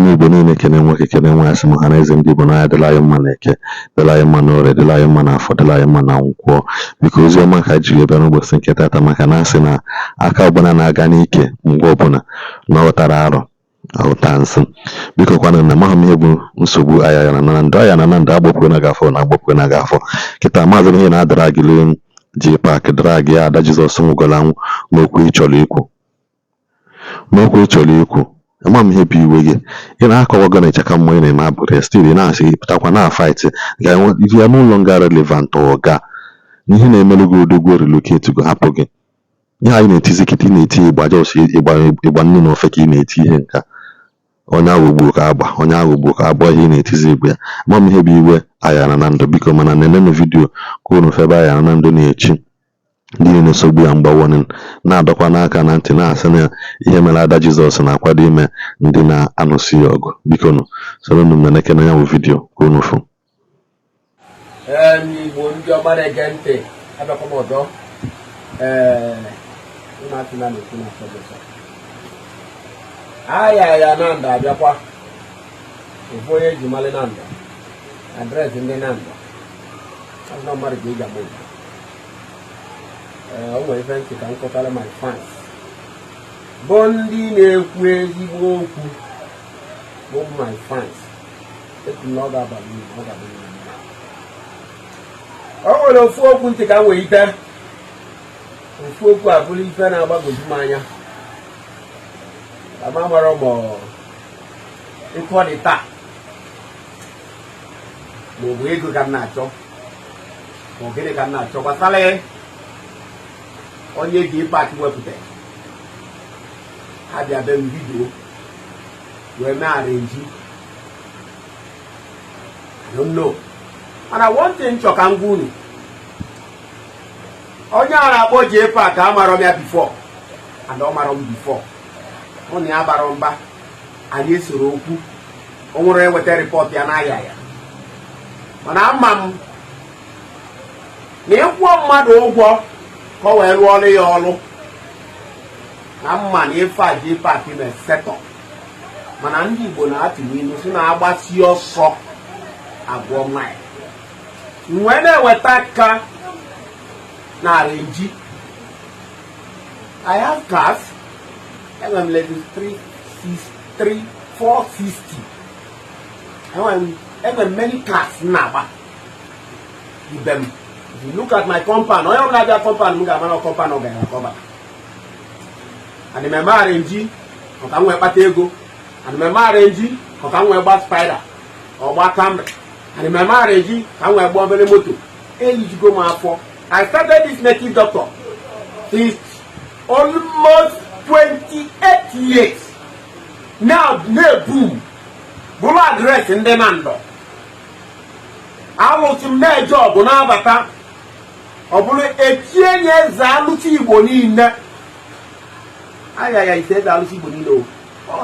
M Igbo niile, kene nwoke, kene nwaanyị. Asị m ha na eze ndị Igbo na ya dịla anyị mma na Eke, dịla anyị mma na Orie, dịla anyị mma na Afọ, dịla anyị mma na Nkwọ. Biko, ozi ọma ka ji wee bịa n'ụbọchị nke tata, maka na asị na aka ọbụla na-aga n'ike mgbe ọbụla na ọ ghọtara arọ ahụta nsị. Biko kwanụ, na amaghị m ihe bụ nsogbu aya na na ndụ aya na na ndụ agbapụ na gafọ na agbapụ na gafọ kịta. Maazị, ihe na-adara gị ji pak drag ya Ada Jizọs nwụgoro anwụ n'okwu ị chọrọ ikwu, n'okwu ị chọrọ ikwu. Ama m ihe bụ iwe gị. Ị na-akọwago na ịchaka mmụọ ị na-eme abụrụ ya. Still ị na-asị pụtakwa na fight. You are no longer relevant. Ọga n'ihe na-emerụ gị odogwu relocate go hapụ gị. Ihe anyị na-etizi kịta, ị na-eti ịgba jos ịgba ịgba nnu na ofe ka ị na-eti ihe nka onye aghụgbu ka agba, onye aghụgbu ka abụọ. Ihe ị na-etizi igwe ya, ama m ihe bụ iwe ayara na ndụ. Biko, mana nenenụ video ka unu febe ayara na ndụ na-echi ndị na-esogbu ya mgbawo, na-adọkwa n'aka na ntị, na-asị na ihe mere Ada Jizọs na-akwado ime ndị na-anụsi ya ọgụ. Biko nụ, soronụ m nenekene ya bụ video ka unu fụ. Ee, ndị Igbo, ndị ọma na-ege ntị, abịakwa m ọzọ. Ee, unu atụla na-ekwu na asọ gị ụsọ. Aya ya na ndụ abịakwa ofu onye eji mali na ndụ address ndị na ndụ azụ mmadụ ka eji ama obodo. Ee, o nwere ife ntị ka m kọtara my fans bụ ndị na-ekwu ezigbo okwu, bụ my fans. Ekwu na ọ ga-abalị uru, ọ ga-abụ uru. O nwere ofu okwu ntị ka m nwee ite ofu okwu a bụrụ ife na-agbagwoju m anya ka m amara ma ịtụ ọ dị taa, ma ọ bụ ego ka m na-achọ, ma ọ gịnị ka m na-achọ gbasara onye ji pak wepụta abịa be m video wee mee arrange. I don't know, mana one thing chọ ka m gwa unu, onye a na-akpọ J Park, amarọ m ya before and ọ marọ m before. Mụ na ya bara mba, anyị esoro okwu. O nwere eweta report ya n'ahịa ya, mana ama m na ịkwụọ mmadụ ụgwọ ka ọ wee rụọ ọrụ ya ọrụ na mma na ife a J Park na setọ. Mana ndị Igbo na-atụ n'ilu si na-agbasi ọsọ agụọ mile wee na-eweta aka na arrange. I have cars. Enwere m level 3 6 3 460. Enwere m many cars m na-agba ibe m. If you look at my compound, onye ọbụla bịa compound m ga-ama na compound ọ gara ka ọ bata. Ana m eme arrange ọka m wee kpata ego? Ana m eme arrange ọka m wee gba Spider, ọgba Camry? Ana m eme arrange ka m wee gba obere moto? Eyijigo m afọ. I started this native doctor since almost 28 years now, na-ebu bụrụ address ndị na ndọ alụsị m na-eje ọgụ na-abata. Ọ bụrụ echie nye eze alụsị Igbo niile, aya ya ise eze alụsị Igbo niile. O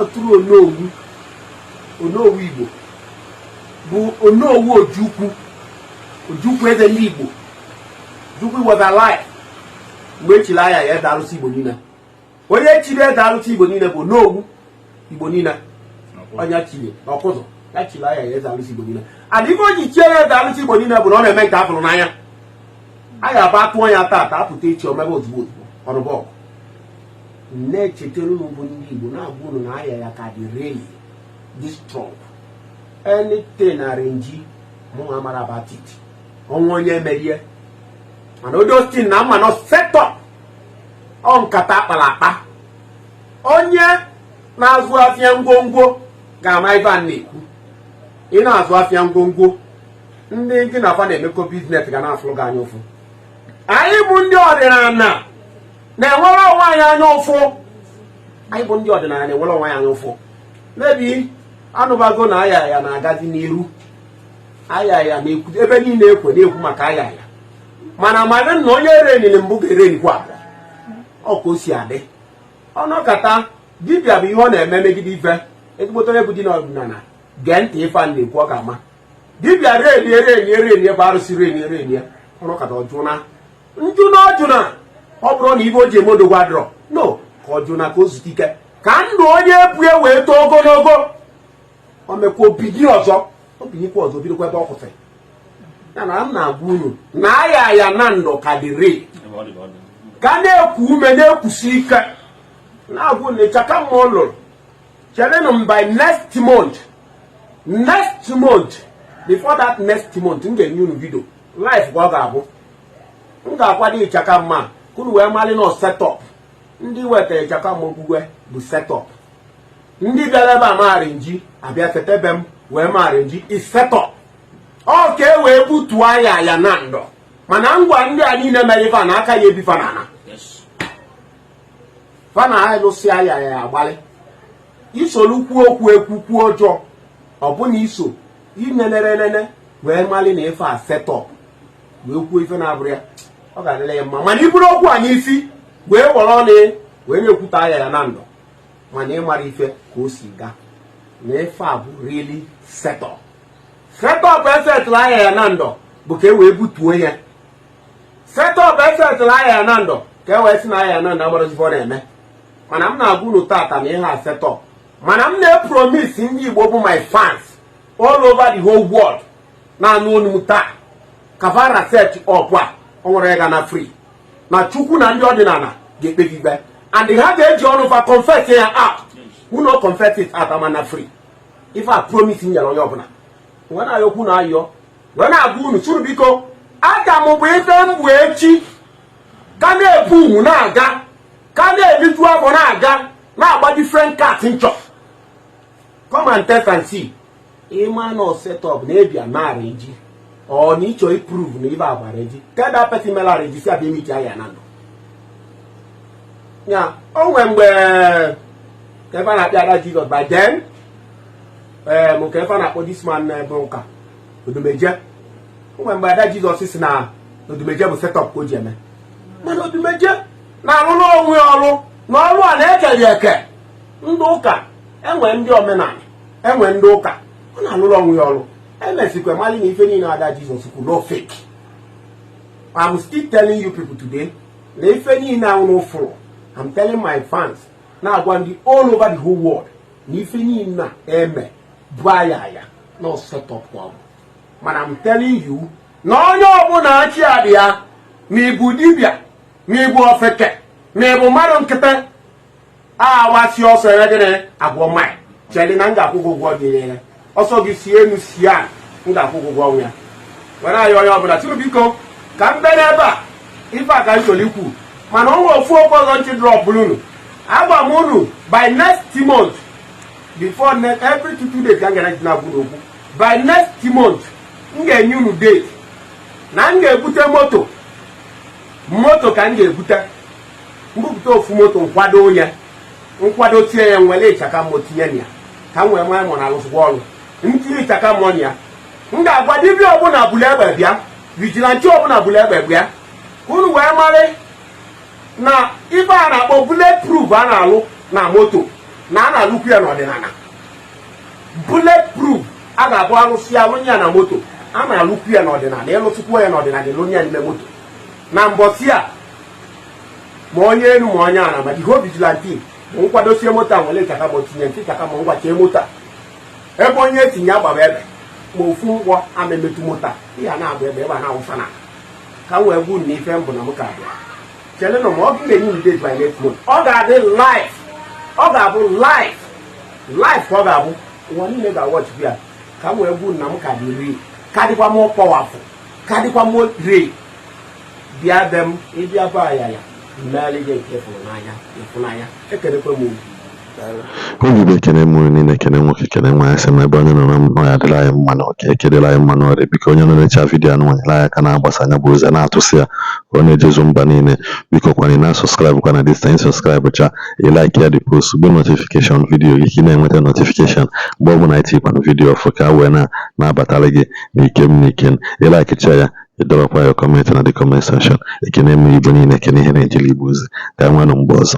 ọ tụrụ onowu, onowu Igbo bụ Onowu Ojukwu. Ojukwu, eze ndị Igbo, Ojukwu was alive mgbe echiri aya ya eze alụsị Igbo niile. Onye chiri eze alụsị Igbo niile bụ Onowu Igbo niile. Onye chiri n'ọkụzụ ya chiri aya ya eze alụsị Igbo niile. Adịghị o ji chie ya eze alụsị Igbo niile bụ na ọ na-eme nke afụrụ n'anya. A ga-abụ atụọ ya taata, apụta echi omebe ozugbo ozugbo ọnụbọgụ. Na-echetara unu bụ ndị Igbo, na-agwa unu na aya ya ka dị really dị strong. Anything arrange, mụ amara about it. Ọnwa onye merie, mana odostin na mma nọ set up ọ nkata akpara akpa. Onye na-azụ afịa ngwongwo ga-ama ife a na-ekwu. Ị na-azụ afịa ngwongwo, ndị gị na afa na-emekọ business ga na-afụrụ gị anya ụfụ. Anyị bụ ndị ọdịnala na-enwere onwe anyị anya ụfụ. Anyị bụ ndị ọdịnala na-enwere onwe anyị anya ụfụ. Mebi anụbago na aya ya na-agazi n'iru, aya ya na-ekwu ebe niile, ekwe na-ekwu maka aya ya. Mana mara na onye renili mbụ ga-erenikwa abụọ. Ọ ka o si adị ọnọkata dibịa bụ ihe ọ na-eme megide ife ezigbote onye bụ di n'ọdịnala. Gee ntị ife a na-ekwu, ọ ga-ama. Dibịa renie renie renie bụ arụsị, renie renie, ọnọkata ọjụna njụ na ọjụna. Ọ bụrụ na ibe o ji eme odogwu adịrọ no ka ọ jụ na ka o zute ike ka ndụ onye ebue wee too ogologo. O mekwa obinye ọzọ, obinyekwa ọzọ, bidokwa ebe ọ kwụsịrị. Ya na m na-agwa unu na aya ya na ndụ ka dị ree, ka na-eku ume, na-ekwusi ike, na-agwa unu ịchaka mmụọ lụrụ. Cherenụ m by next month, next month, before that next month, m ga-enye unu video live ka ọ ga-abụ. M ga-akwado ịchaka mma ka unu wee malị nọ setup. Ndị wetara ịchaka mma okwukwe bụ setup. Ndị bịara ebe a maghara nji abịa setebe m wee maghara nji is setup. Ọ ka e wee butuo ya ya na ndụ, mana ngwa ndị a niile mere ife a na aka ya ebifa n'ala fa na alụsịa ya ya agbalị isolu kwuo okwu ekwu kwuo ọjọọ. Ọ bụ na iso inenere enene wee malị na ife a setup, wee kwuo ife na-abụrụ ya, ọ ga-adịla ya mma. Mana iburu okwu a n'isi wee were ọnụ wee na-ekwute anya ya na ndụ, mana ịmara ife ka o si gaa na ife a bụ really setup. Setup esetụrụ anya ya na ndụ bụ ka e wee butuo ya. Setup esetụrụ anya ya na ndụ ka e wee sị na anya ya na ndụ agbara ife ọ na-eme. Mana m na-agwa unu tata na ihe a setup. Mana m na-epromise ndị Igbo bụ my fans all over the whole world na-anụ olu m taa, kavara set up a, o nwere ga na free na Chukwu na ndị ọdịnala ga-ekpe gị ikpe, and ha ga-eji ọnụ fa confess ya out. Who no confess it out ama na free. Ife a promise nyere onye ọbụla wee na-ayọ okwu na ayọ wee na-agwa unu suru, biko, aka m bụ ife m bụ echi ka na-ebu umu na-aga, ka na-eliju afọ na-aga, na-agba different cars nchọ. Come and test and see. Ịma na setup na-ebia narị ji ọ na ịchọ iprove na ibe agbara ji kada person mere arị ji si abịa emiti anya na ndụ ya. O nwee mgbe ka ebe a na-akpị ada Jizọs by then, ee, m ka ebe a na-akpọ this man bụ ụka Odumeje. O nwee mgbe ada Jizọs si na Odumeje bụ setup ka o ji eme, mana Odumeje na-arụrụ onwe ya ọrụ na ọrụ a na-ekere eke. Ndị ụka enwe, ndị omenala enwe, ndị ụka ọ na-alụrụ onwe ya ọrụ. Emesikwa mali na ife niile ada Jizọs kwuru no fake. I'm still telling you people today na ife niile ahụ n'ụfụrụ, I'm telling my fans, na-agwa ndị all over the whole world na ife niile a eme bụ aya aya no setup kwa ọ bụ. Mana I'm telling you na onye ọbụla achị adị ya, ma ịbụ dibịa, ma ịbụ ofeke, ma ịbụ mmadụ nkịtị awasi ọsọ ere gịnị agwọ mmanya cheli na m ga-akwụ gị ụgwọ gị ya ọsọ gị sie enu sie a, m ga-akwụ gị ụgwọ ọnwụ ya. Were anyị onye ọbụla tụrụ, biko, ka m bịa n'ebe a. Ife a ka m chọrọ ikwu, mana onwe ofu okwu ọzọ nchi drop unu. Agwa m unu by next month, before next, every 2 2 days ka m gara na agwa unu okwu. By next month m ga-enye unu date na m ga-ebute moto. Moto ka m ga-ebute, mbupụta ofu moto, nkwado onye nkwado tie ya, nwere ịchaka mmụọ tinye na ya ka m wee maa mụ na alụsịkwa ọrụ ntinye ịchaka mmụọ na ya. M ga-agwa dibịa ọbụla bụla egbe bịa, vigilante ọbụla bụla egbe bịa, ka unu wee marị na ife a na-akpọ bullet proof a na-alụ na moto na a na-alụkwu ya n'ọdịnala. Bullet proof a ga-abụ alụsị alụnye ya na moto, a na-alụkwu ya n'ọdịnala. Ịlụsịkwuo ya n'ọdịnala, ịlụnye ya n'ime moto na mbọsị a, ma onye elu ma onye ala, ma the whole vigilante bụ nkwadosie moto a, nwere ịchaka ma tinye ntị ịchaka ma ngwachie moto a ebe onye etinye agbaba ebe ma ofu mkpọ ama emetụ moto a ihe a na-agba ebe ebe a na-awụsa na ka m wee gwu na ife mbụ na m ka bịa chere na ma ọ ga-enye m date by next month. Ọ ga-adị live, ọ ga-abụ live, live ka ọ ga-abụ. Ụwa niile ga-awọchikwa ya ka m wee gwu na m ka dị real, ka dịkwa more powerful, ka dịkwa more real. Bịa be m, ịbịa be aya ya mmeghari gị nke ịfụnanya ịfụnanya. Ekelekwe m unu. Oge bụ ekene mụrụ niile, ekene nwoke, ekene nwaanyị, sị na ebe onye nọ na ya adịla anyị mma na ọka ekedela anyị mma n'ọrịa. Biko, onye nọ na-echa video anụ nyere anyị aka na-agbasa anya bụ ozi a na-atụsị ya ka ọ na-ejezu mba niile. Biko kwana na subscribe kwa na this time, subscribe cha, ị like ya the post, gbe notification video gị ka ị na-enweta notification mgbe ọbụla anyị tikwanụ video ọfụ ka wee na na-abatara gị n'ikem n'ikem. Ị like ya, ịdọrọkwa ya comment na the comment section. Ekene m Igbo niile, ekene ihe na-ejeli Igbo ozi. Ka anyị nwenụ mgbe ọzọ.